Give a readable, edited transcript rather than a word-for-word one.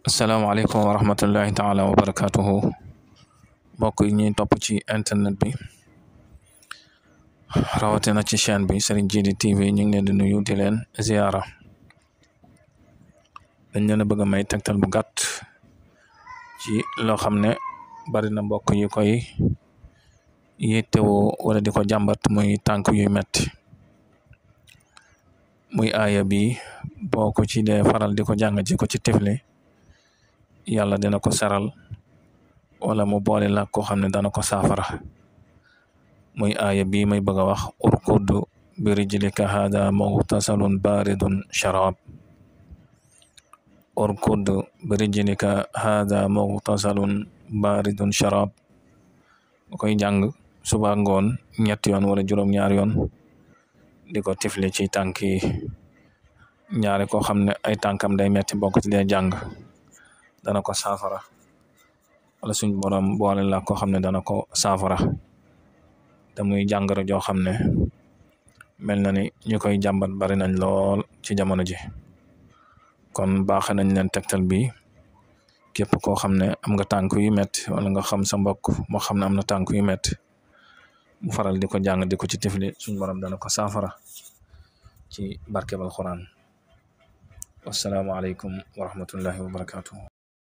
asalaamaaleykum wa rahmatullahi taala wa barakatuhu mbokk yi ñuy topp ci internet bi rawatina ci chaîne bi Serigne Djily TV ñu ngi leen di nuyu di leen ziara dañ leen a bëgg a may tegtal bu gàtt ci loo xam ne bari na mbokk yu koy yittewoo wala di ko jàmbat muy tànk yu metti muy aaya bi boo ko ci dee faral di ko jàng ci ko ci tifli yàlla dina ko saral wala mu boole la koo xam ne dana ko saafara muy aaya bi may bëgg a wax urkud bi rijlika hada mughtasalun baridun sharab urkud bi rijlika hada mughtasalun baridun sharab bu koy jàng suba ngoon ñetti yoon wala juróom-ñaari yoon di ko tifli ci tànk yi ñaari koo xam ne ay tànkam day metti bokk ci dee jàng dana ko saafara wala suñ borom boole la koo xam ne dana ko saafara te muy jàngoro joo xam ne mel na ni ñu koy jàmbat bari nañ lool ci jamono ji kon baaxe nañ leen tegtal bi képp koo xam ne am nga tànk yu metti wala nga xam sa mbokk moo xam ne am na tànk yu metti mu faral di ko jàng di ko ci tifli suñ borom dana ko saafara ci barkeb Alxuraan wassalaamu aleykum wa rahmatullahi wa barakatuh